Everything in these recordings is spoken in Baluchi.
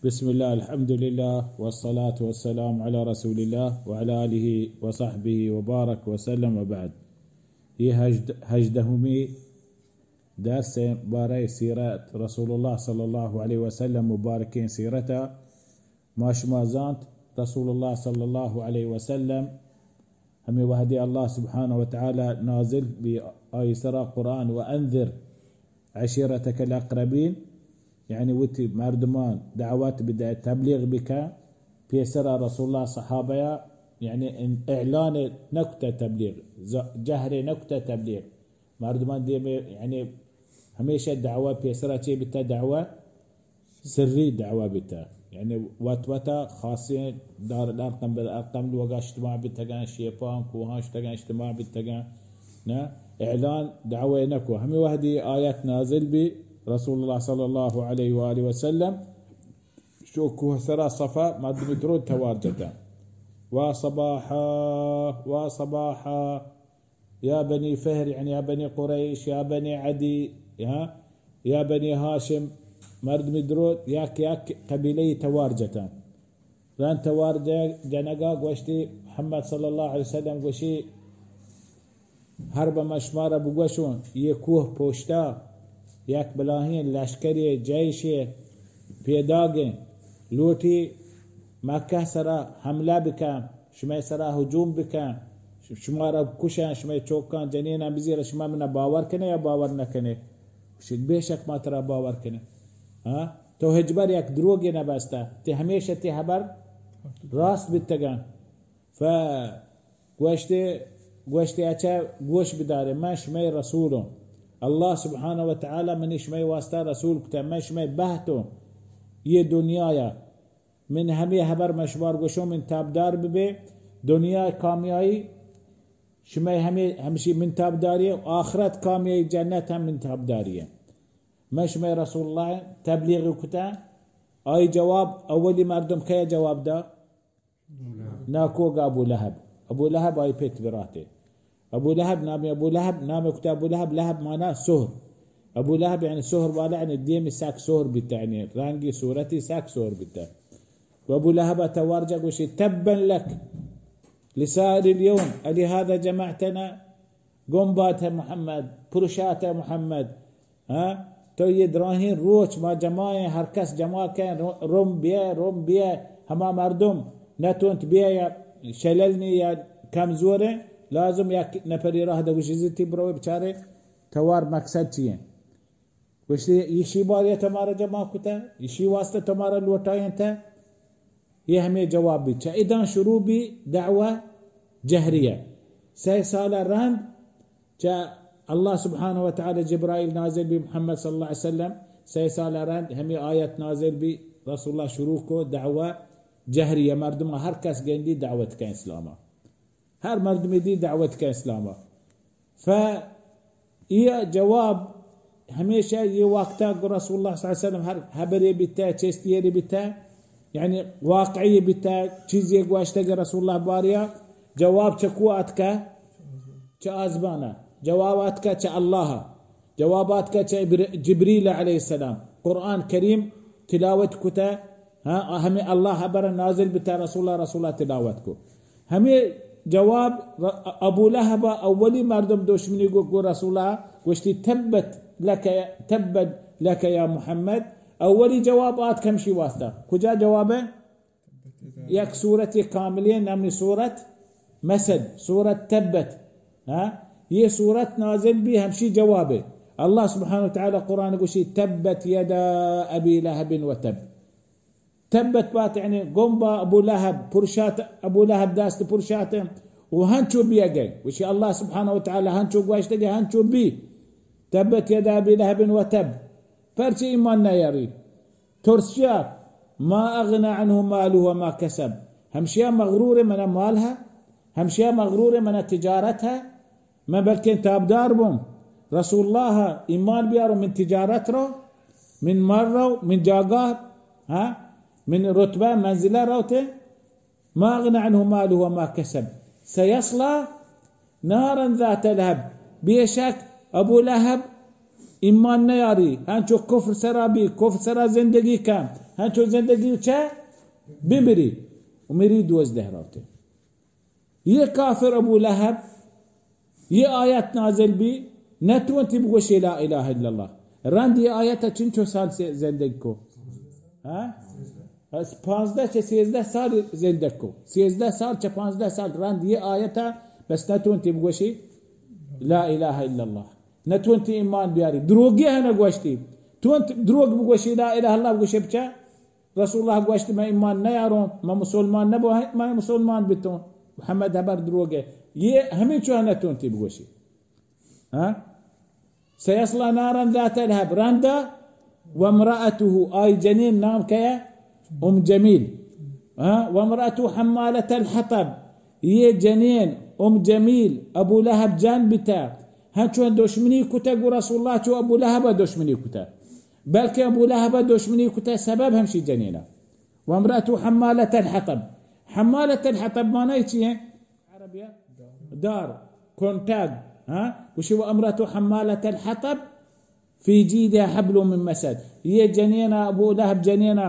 بسم الله، الحمد لله، والصلاة والسلام على رسول الله وعلى آله وصحبه وبارك وسلم وبعد. یہ ہژد-، ہژدہمی درس بارہ سیرت رسول اللہ صلی اللہ علیہ وسلم، مبارکیں سیرتا. ما شما زانت رسول اللہ صلی اللہ علیہ وسلم ہمے وہدے اللہ سبحانہ و تعالی نازل بی آئی سرا قرآن، وانذر عشیرتک الاقربین، یعنی وتی مردمان دعوت بدے، تبلیغ بکن. پیسرا رسول اللہ صحابہ یا، یعنی ان-، اعلان نکتہ تبلیغ، ز-، جہر نکتہ تبلیغ. مردمان دیمے، یعنی ہمیشہ دعوہ پیسرا چے بیتا؟ دعوہ سری دعوہ بیتا، یعنی وت وتا خاصیں دار الارقم بالارقم لوگا اجتماع بیتگن، شیپان کوہان شتگن اجتماع بیتگن، نہ اعلان دعوہ نکو. ہمیں وحدی آیت نازل بی، رسول اللہ صلی اللہ علیہ وآلہ وسلم شو کوہ سرا صفا مردمی درود توار جتا. وا صباحا، وا صباحا، یا بنی فہر، یعنی یا بنی قریش، یا بنی عدی، ہاں، یا بنی ہاشم، مردمی درود یک یک قبیلہ توار جتن. رند توار ج-، جنگا گوشتی محمد صلی اللہ علیہ وسلم گوشی، ہر بہ من شمارا بگوشون، یہ کوہ پوشتا یک بلاہیں لشکری جیشے پیداگیں، لوٹی مکہ سرا حملہ بکن، شمئے سرا ہجوم بکن، ش-، شمارا بکشن، شمئے چوکاں جنیناں بزیرن، شما منا باور کنے یا باور نکنے؟ گوشت، بے شک ما ترا باور کنیں. ہاں؟ تو ہچبر یک دروگے نبستہ، تی ہمیشہ تی حبر راست بیتگن. ف گوشتے، گوشتے، اچھا گوش بدارے، من شمئے رسولوں. اللہ سبحانہ و تعالی منی شمئے واسطہ رسول کتا، من شمئے بہتوں یہ دنیایا. من ہمے حبر من شمار گوشوں، من تابدار ببے، دنیا کامیائی شمئے ہمے، ہمشی من تابداری، آخرت کامیائی، جنت ہم من تابداری. من شمئے رسول اللہ تبلیغ کتا. آئی جواب، اولی مردم کیا جواب دا؟ ناکوگ ابو لہب. ابو لہب آئی پت براتے. ابو لہب نامی، ابو لہب نام کتا ابو لہب، لہب مانا سہر. ابو لہب یعنی سہر والا، یعنی دیمی سک سہر بیتا، یعنی رنگی صورتی سک سہر بیتا. و ابو لہب توار جا گوشی، تبا لک لسائر الیوم الہذا جمعتنا، گم بات محمد، پرشات محمد. ہاں؟ تو یہ دراہیں روچ ما جماعیں، ہر کس جماع کن، رو-، روم بیئے، روم بیئے، ہما مردم نتونت بیئے یا شلل نی یا کمزوریں، لازم یک نفری راہ دگوشی زیتی بروے بچارے توار مقصد چیئے. گوشتی، ایشی بارے تمارا جمع کتا، ایشی واسطہ تمارا لوٹائینتا. یہ ہمیں جواب بی. چہ ادان شروع بی دعوہ جہریہ. سہ سال رند چہ اللہ سبحانہ و تعالی جبرائیل نازل بی محمد صلی اللہ علیہ وسلم، سہ سال رند ہمیں آیت نازل بی، رسول اللہ شروع کو دعوہ جہریہ، مردم ہر کس گندی دعوت کن اسلاما. ہر مردمی دی دعوت کن اسلاما. ف یہ جواب ہمیشہ یہ وقتا گو رسول اللہ صلی اللہ علیہ وسلم ہر حبرے بیتا، چیستی یری بیتا، یعنی واقعی بیتا، چیزی گوشتا کہ رسول اللہ باریا جواب چکو آتکا؟ چہ آزمانا. جواب آتکا چہ اللہ. جواب آتکا چہ ابر-، جبریل علیہ السلام. قرآن کریم تلاوت کتا، ہاں، ہمیں اللہ حبر نازل بتا رسول اللہ، رسول اللہ تلاوت کو. ہمیں جواب ر-، ابو لہب اولی مردم دشمنی گو، گو رسول اللہ گوشتی، تبت لک، تبت لک یا محمد. اولی جواب آتک ہمشی واسطہ. کجا جواب ہے؟ یک سورت کاملیں نامی سورت مسد، سورت تبت. ہاں؟ یہ سورت نازل بی ہمشی جواب ہے. اللہ سبحانہ و تعالی قرآن گوشی، تبت یدا ابی لہب و تب. تبت بات یعنی گم با ابو لہب، پرشات، ابو لہب دست پرشات. و ہنچو بیا گئے. گوشی اللہ سبحانہ و تعالی ہنچو گوشتے کہ ہنچو بی. تبت یدا ابی لہب و تب. پرچہ ایمان نیاری؟ ترسیا، ما اغنى عنه ماله وما كسب. ہمشیا مغرور منا مال ہے، ہمشیا مغرور منا تجارت ہے، من بلکن تابدار بوں. رسول اللہ ایمان بیارو، من تجارت رو، من مال رو، من جاگاہ، ہاں، من رتبہ منزلہ روتے. ما اغنى عنه ماله وما كسب سيصلى نارا ذات لهب. بے شک ابو لہب ایمان نیاری، ہنچو کفر سرا بی، کفر سرا زندگی کن، ہنچو زندگی چہ بمری، و مری دوزدہ روتے. یہ کافر ابو لہب، یہ آیت نازل بی، نتونتی بگوشی لا الہ الا اللہ. رند یہ آیت چنچو سال سے زندگ کو؟ ہاں؟ پانزدہ چہ سیزدہ سال زندگ کو. سیزدہ سال چہ پانزدہ سال رند یہ آیت، بس نتونتی بگوشی لا الہ الا اللہ. نتونتی ایمان بیاری. دروگی ہنہ گوشتی. تونت دروگ بگوشی لا الہ الا اللہ بگوشی بچہ؟ رسول اللہ گوشت، من ایمان نیاروں، من مسلمان نبو، من مسلمان بیتوں. محمد ہبر دروگے. یہ ہمیں چوہ نتونتی بگوشی. ہاں؟ سیصلی نارا ذات لہب، رندا، وامرأته، آئی جنین نام کیا؟ ام جمیل. ہاں؟ وامرأته حمالة الحطب، یہ جنین ام جمیل ابو لہب جان بیتا، ہنچو دشمنی کتا گو رسول اللہ چو ابو لہب دشمنی کتا. بلکہ ابو لہب دشمنی کتا سبب ہمشی جنینا. وامرأته حمالة الحطب. حمالة الحطب معنی چی ہے؟ عربیہ؟ دار، کنٹگ. ہاں؟ گوشی وامرأته حمالة الحطب في جيدها حبل من مسد. یہ جنینا، ابو لہب جنینا،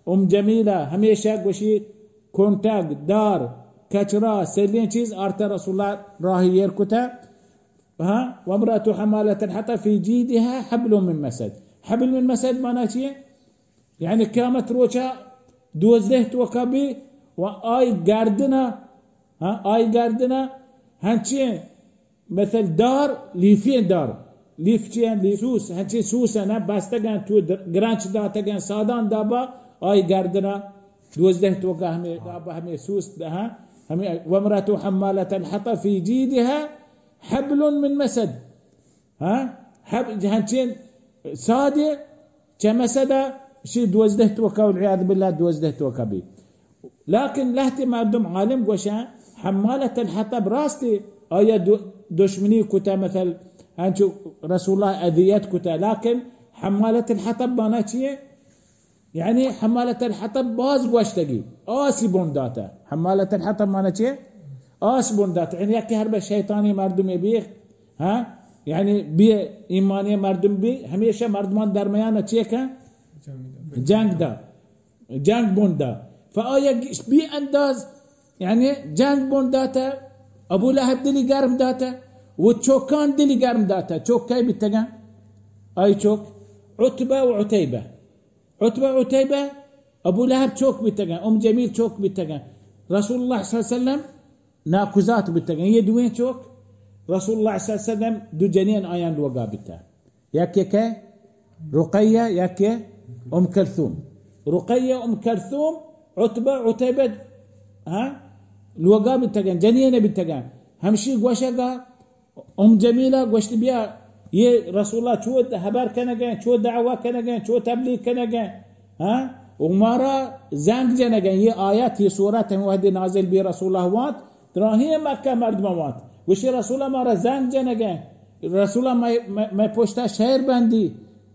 ام جمیلہ، ہمیشہ گوشی کنٹگ، دار، کچرا، سلیں چیز آرتا رسول اللہ راہ ایر کتا. ہاں؟ وامرأته حمالة الحطب في جيدها حبل من مسد. حبل من مسد معنی چی ہے؟ یعنی قیامت روچا دوزدہ توکا بی و آئی گردنا، ہاں، آئی گردنا ہنچیں مثل دار، لیفیں دار، لیف چی ہیں؟ لیف سوس، ہنچیں سوس ہیں نا، بستگن تو در-، گرنچ داتگن، سادان دابا، آئی گردنا دوزدہ توکا ہمیں دابا، ہمیں سوس دہاں، ہمیں وامرأته حمالة الحطب في جيدها حبل من مسد. ہاں؟ حب-، ہنچین سادے چہ مسدا شی دوزدہ توکا، والعیاذ باللہ دوزدہ توکا بی. لیکن لہتے مردم عالم گوشن، حمالة الحطب راستی آیا دو-، دشمنی کتا، مثل ہنچو رسول اللہ اذیت کتا، لیکن حمالة الحطب معنی چیے؟ یعنی حمالة الحطب باز گوشتگی، آسی بن داتا. حمالة الحطب معنی چی؟ آس بن داتا. یعنی یکی ہر بہ شیطانی مردمی بیخ، ہاں؟ یعنی بی ایمانی مردم بی، ہمیشہ مردمان درمیان چی کن؟ جنگ دا. جنگ بن دا. فآیا بی انداز، یعنی جنگ بن داتا، ابو لہب دلی گرم داتا، و چوکان دلی گرم داتا. چوک کئی بیتگن؟ آئی چوک عتبہ و عتیبہ. عتبہ، عتیبہ، ابو لہب چوک بیتگن، ام جمیل چوک بیتگن، رسول اللہ صلی اللہ علیہ وسلم ناکوزات بیتگن. یہ دوئیں چوک رسول اللہ صلی اللہ علیہ وسلم دو جنین آیان لوگا بیتا. یکی کہ رقیہ، یکی ام کلثوم. رقیہ، ام کلثوم، عتبہ، عتیبہ، ہاں، لوگا بیتگن، جنین بیتگن. ہمشی گوشگا ام جمیلہ گوشت، بیا، یہ رسول اللہ چو حبر کنگیں، چو دعوی کنگیں، چو تبلیغ کنگیں، ہاں؟ و مارا زنگ جنگیں. یہ آیت، یہ سورت ہم وہدی نازل بی، رسول اللہ وانت، دراہیں مکہ مردم وانت. گوشی رسول اللہ مارا زنگ جنگیں، رسول اللہ میں، میں، میں پشتا شہر بندی،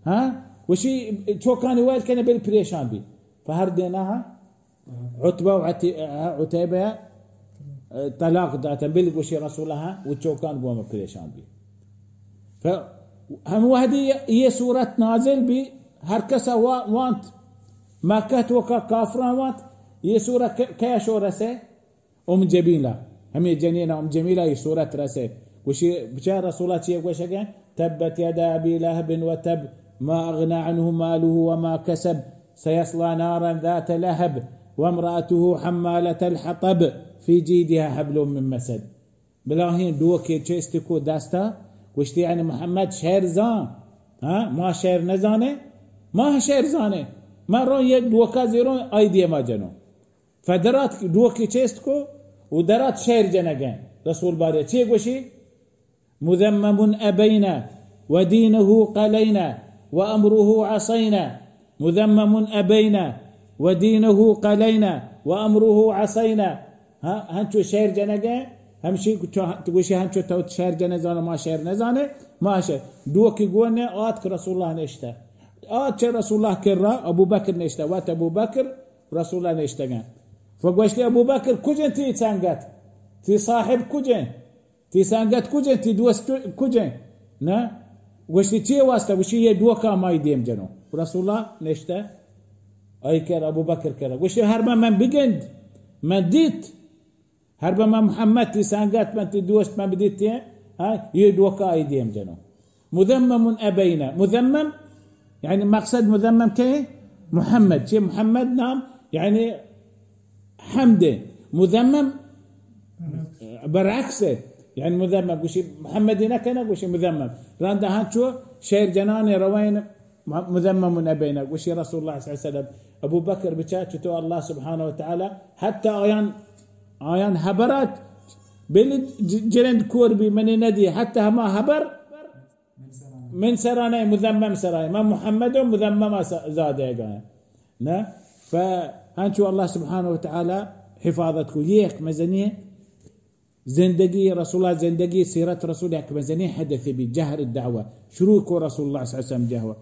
ہاں؟ گوشی چوکانی ویل کنے بل پریشان بی. فہر دینا، ہاں؟ عتبہ و عتی-، عتیبہ طلاق داتن، بل گوشی رسول اللہ و چوکان گوما پریشان بی. ف-، ہم وہدی یہ سورت نازل بی، ہر کسا وا-، وانت، مکہ توکا کافران وانت، یہ سورت ک-، کیا شو رسے؟ ام جمیلہ، ہمیں جنین ام جمیلہ یہ سورت رسے. گوشی، بچار رسول اللہ چیئے گوشگیں؟ تبت يدا أبي لهب وتب، ما أغنى عنه ماله وما كسب، سيصلى نارا ذات لهب، وامرأته حمالة الحطب، في جيدها حبل من مسد. بلاہیں ڈوکے چست کو دستا، گوشتی، یعنی محمد شعر زان؟ ہاں، ما شعر نزانے؟ ما شعر زانے. ما رو یہ ڈوکا زیروں، آئی دیما جنوں. فدرات ڈوکی چست کو و درات شعر جنگیں. رسول بارے چی گوشی؟ مذمم أبينا ودينه قلينا وأمره عصينا. مذمم أبينا ودينه قلينا وأمره عصينا. ہاں، ہنچو شعر جنگیں، ہمشی تو گوشی ہنچو تو شعر جنے زانو، ما شعر نزانے، ما شعر. ڈوکی گونے آت کہ رسول اللہ نشتہ. آت چہ رسول اللہ کرا ابو بکر نشتہ. وت ابو بکر رسول اللہ نشتگن. فگوشتی، ابو بکر کجیں تی سنگت؟ تی صاحب کجیں؟ تی سنگت کجیں؟ تی دوست کجیں؟ نہ؟ گوشتی، چی واسطہ؟ گوشتی، یہ دوکا مائی دیم جنو. رسول اللہ نشتہ، آئی کر، ابو بکر کر. گوشتی، ہر من، من بگند، من دیت، ہر من، من محمد تی سنگت، من تی دوست، من بدیت، ہاں، یہ دوکا آئی دیم جنو. مذمم ابینا. مذمم، یعنی مقصد مذمم کہ محمد، چی محمد نام، یعنی حمد. مذمم برعکس، یعنی مذمم گوشی، محمدی نکنه، گوشی مذمم. رند ہنچو شعر جنان روین، مذمم ابینا. گوشی رسول اللہ صلی اللہ علیہ وسلم، ابو بکر بچا چطور اللہ سبحانہ و تعالی حتی آیان، آیان حبرات بل ج-، جرند کور بی منی ندی، حتی ہما حبر من سرا نہ، مذمم سرا. من محمد و مذمم س-، زادہ گا. نہ؟ ف-، ہنچو اللہ سبحانہ و تعالی حفاظت کو. یہ یک مزنی زندگی رسول اللہ، زندگی سیرت رسول یک مزنی حدث بی، جہر الدعوہ. شروع کو رسول اللہ صلی اللہ علیہ وسلم جہوہ.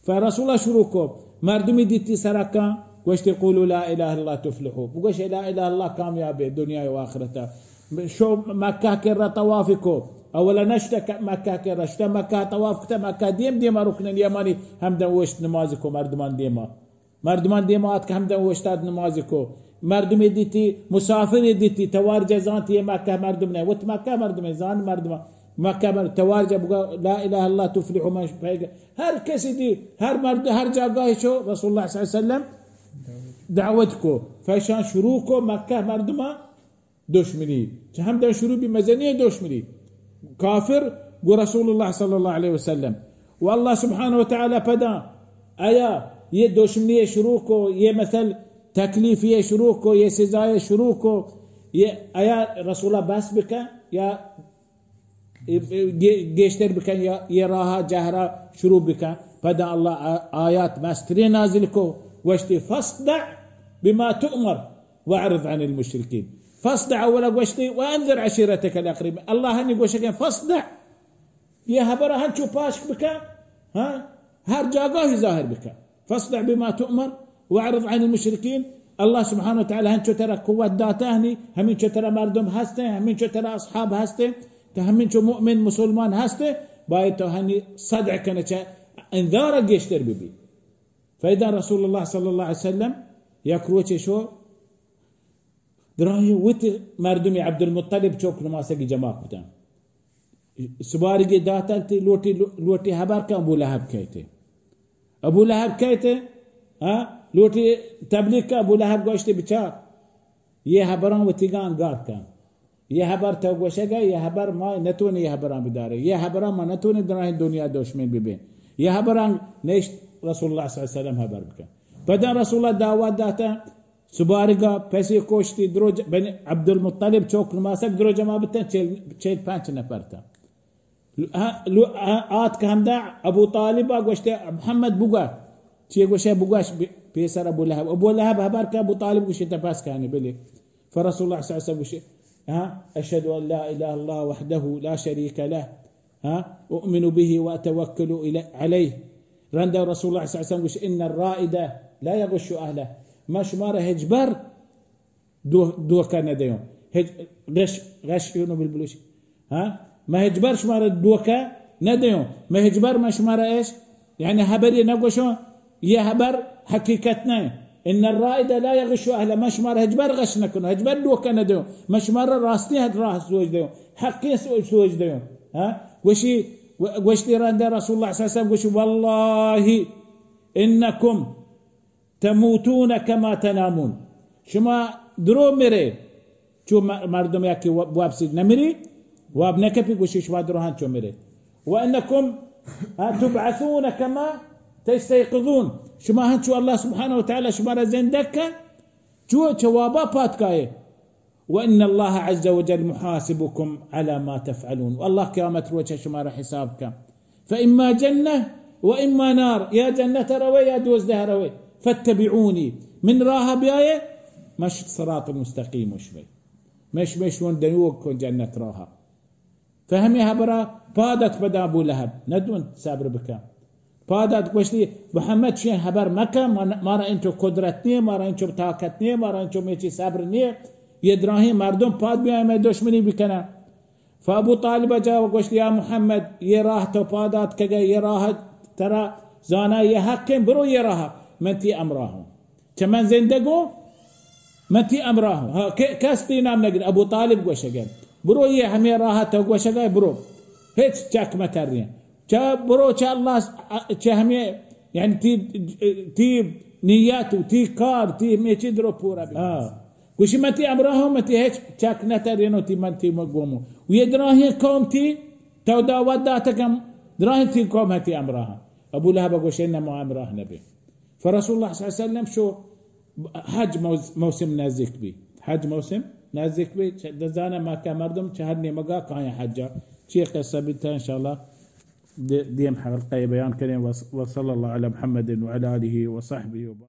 فرسول اللہ شروع کو، مردمی دیتی سرکاں، گوشتی، قولوا لا الہ الا اللہ تفلحوا. بگوش لا الہ الا اللہ، کامیاب دنیا و آخرتا. شو مکہ کرا طواف کو. اولا نشتہ ک-، مکہ کرا، شتہ مکہ طواف کتہ، مکہ دیم دیما رکن یمانی ہمدا اوشت نماز کو مردمان دیما. مردمان دیما آتک ہمدا اوشتاد نماز کو. مردمی دیتی، مسافری دیتی، توار جا زانتی یہ مکہ مردم نہ، وت مکہ مردم، زان مردم، مکہ مردم، توار جا بگا لا الہ الا اللہ تفلحوا، من پیغ-، ہر کسی دی، ہر مرد، ہر جاگاہ شو رسول اللہ صلی اللہ علیہ وسلم دعوت کو. فیشان شروع کو مکہ مردمان دشمنی، چہ ہمدا شروع بی مزنی دشمنی. کافر گو رسول اللہ صلی اللہ علیہ وسلم. و اللہ سبحانہ و تعالی پدا آیا یہ دشمنی شروع کو، یہ مثل تکلیفی شروع کو، یہ سزای شروع کو، یہ آیا رسول اللہ بس بکن یا گے-، گیشتر بکن یا یہ راہ جہرا شروع بکن؟ پدا اللہ آ-، آیات مستری نازل کو، گوشتی، فاصدع بما تؤمر واعرض عن المشرکین. فاصدع اولا گوشتی، وانذر عشیرتک الاقربین. اللہ ہنی گوشگیں، فاصدع، یہ حبر ہنچو پاشک بکن، ہاں، ہر جاگاہی ظاہر بکن. فاصدع بما تؤمر واعرض عن المشرکین. اللہ سبحانہ و تعالی ہنچو ترا قوت داتا ہنی، ہمینچو ترا مردم ہستیں، ہمینچو ترا اصحاب ہستیں، تو ہمینچو مؤمن مسلمان ہستیں، باید تو ہنی صدع کنے چہ انذار گیشتر ببی. فیدا رسول اللہ صلی اللہ علیہ وسلم یک روچے شو دراہیں وت مردمی عبدالمطلب چوک نماسگی جمع کتن. سبارگی داتن تی لوٹی، لوٹی حبر کن ابو لہب کیتے. ابو لہب کیتے، ہاں، لوٹی تبلیغ کن. ابو لہب گوشتے، بچار، یہ حبران وتیگان گار کن. یہ حبر تو گوشگا، یہ حبر ما نتونے یہ حبران بدارے. یہ حبران ما نتونے دراہیں دنیا دشمن ببین. یہ حبران نشت رسول اللہ صلی اللہ علیہ وسلم حبر بکن. پدا رسول اللہ دعوت داتا، سبارگا پسی کوشتی، درو ج-، بنی عبدالمطلب چوک نماسگ درو جمع بتن، چل، چل پنچ نفر تا. لو-، آ-، لو-، آ-، آتک ہمدا ابو طالب گوشتے، محمد بگا، چی گوشے بگوش ب-، پیسر ابو لہب. ابو لہب حبر کا ابو طالب گوشے تپاس کانے بلے. فرسول اللہ صلی اللہ علیہ وسلم گوشے، ہاں، اشهد ان لا اله الا الله وحده لا شريك له، ہاں، اؤمن به واتوکل الی-، علیه. رندا رسول اللہ صلی اللہ علیہ وسلم گوشے، ان الرائد لا یغش اهله. ما شمارا ہچبر دو-، دوکہ نہ دیوں. ہچ غش، غش یونو بالبلوچی. ہاں؟ ما ہچبر شمارا دوکہ نہ دیوں. ما ہچبر ما شمارا ایش، یعنی حبری نہ گوشوں، یہ حبر حقیقت نہ. ان الرائد لا یغش اهله، ما شمارا ہچبر غش نہ کنوں، ہچبر دوکہ نہ دیوں. ما شمارا راستیں راہ سوج دیوں، حقیں سوج، سوج دیوں. ہاں؟ گوشی، گوشتی رندا رسول اللہ صلی اللہ علیہ وسلم گوشی، والله انکم تموتون کما تنامون. شما درو مرے، چو م-، مردم یکی و-، واب سید نمری، واب نکپی، گوشی شما درو ہنچو مرے. و انکم، ہاں، تبعثون کما تستیقظون. شما ہنچو اللہ سبحانہ و تعالی شما را زندگ کن، چو چہ وابا پاد کائے. وان الله عز وجل محاسبكم على ما تفعلون. و اللہ قیامت روچ شمارا حساب کن. فاما جنة واما نار، یا جنت روے یا دوزدہ روے. فاتبعوني، من راہ بیائے، مش صراط مستقیم شمے. مش، مش ون دنیوگ کن جنت راہ. فہمی حبرا پادت پدا ابو لہب ندون صبر بکن. پادات گوشتی، محمد شین حبر مکن، ما-، مارا انچو قدرت نیه، مارا انچو طاقت نیه، مارا انچو میچی صبر نیه. یہ دراہیں مردم پاد بیائیں مئے دشمنی بکنن. فابو طالب جا گوشت، یا محمد، یہ راہ تو پاد آتکگئے، یہ راہ ترا زانا، یہ حق ایں، برو یہ راہ، من تئی ہمراہ اوں۔ چہ من زندگ اوں، من تئی ہمراہ اوں۔ ہاں، ک-، کس تئی نام نگن، ابو طالب گوشگئے۔ برو یہ ہمے راہ تو گوشگئے، برو۔ ہچ چک مترین۔ چہ برو چہ اللہ س-، چہ ہمے، یعنی تئی، تئی نیت و تئی کار، تئی ہمے چی درو پورا بی۔ ہاں۔ گوشی من تئی ہمراہ اوں، من تئی ہچ چک نترین و تئی من تئی گوم اوں۔ و یہ دراہیں قوم تئی، تو دعوت داتگم، دراہیں تئی قوم ہم تئی ہمراہ۔ ابو لہب گوشی نہ، ما ہمراہ نبی۔ فرسول اللہ صلی اللہ علیہ وسلم شو حج موز-، موسم نزدیک بی۔ حج موسم نزدیک بی۔ چہ دزانہ مکہ مردم چہ ہر نیمگا کایاں حجا۔ چی قصہ بیتا انشاءاللہ دے-، دیم حلقہ بیان کنیں۔ وص-، وصلی اللہ علی محمد وعلی آلہ وصحبہ وبارک۔